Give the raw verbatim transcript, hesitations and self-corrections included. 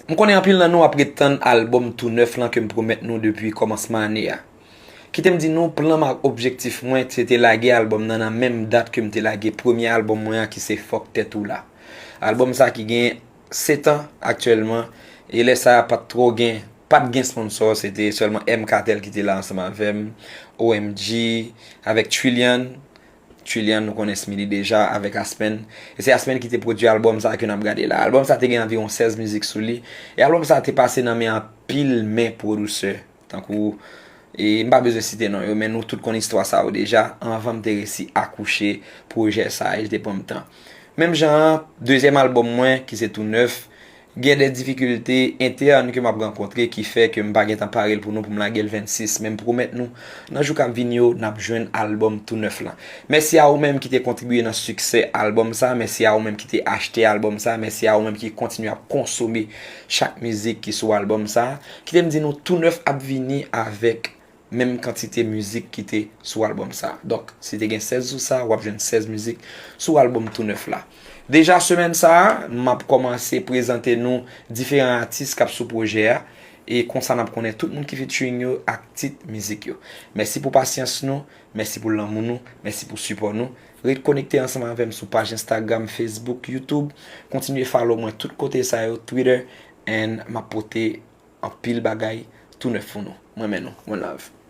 M konnen anpil nan nou ap ret tann albòm tou nèf lan ke m pwomèt nou depi kòmansman ane a. Kite m di nou, plan m ak objektif mwen se te lage albòm nan nan menm dat ke m te lage premye albòm mwen an, ki se Fòk Tèt Ou La. Albòm sa ki gen sèt an aktyèlman, e lè sa a pa t twò gen, pa t gen sponsò, se te sèlman M Kartel ki te la ansanm avè m, O M G, avèk Trillian, Trillian, nou konnen Smilly deja, avèk Aspen. E se Aspen ki te pwodui albòm sa ke n ap gade la. Albòm sa te gen anviwon sèz mizik sou li. E albòm sa te pase nan men anpil men pwodisè. Tankou, e m pa bezwen site non yo, men nou tout konn istwa sa yo deja. Anvan m te resi akouche pwojè sa, e l te pran m tan. Menm jan an, dezyèm albòm mwen, ki se Tou Nèf, gen de difikilte entèn ke m ap rankontre ki fè ke m pa gentan pare l pou nou, pou m lage l vennsis, men m pwomèt nou, nan jou k ap vini yo, n ap jwenn albòm Tou Nèf lan. Mèsi a ou menm ki te kontribye nan siksè albòm sa, mèsi a ou menm ki te achte albòm sa, mèsi a ou menm ki kontinye ap konsome chak mizik ki sou albòm sa. Kite m di nou, Tou Nèf ap vini avèk menm kantite mizik ki te sou albòm sa. Donk, si te gen sèz sou sa, w ap jwenn sèz mizik sou albòm Tou Nèf la. Deja semèn sa a, m ap kòmanse prezante nou diferan atis k ap sou pwojè a, e konsa n ap konnen tout moun ki featuring yo ak tit mizik yo. Mèsi pou pasyans nou, mèsi pou lanmou nou, mèsi pou sipò nou. Ret konekte ansanm avè m sou paj Instagram, Facebook, YouTube. Kontinye follow mwen tout kote sa yo, Twitter, and m ap pote anpil bagay tou nèf pou nou. M renmen nou. One love.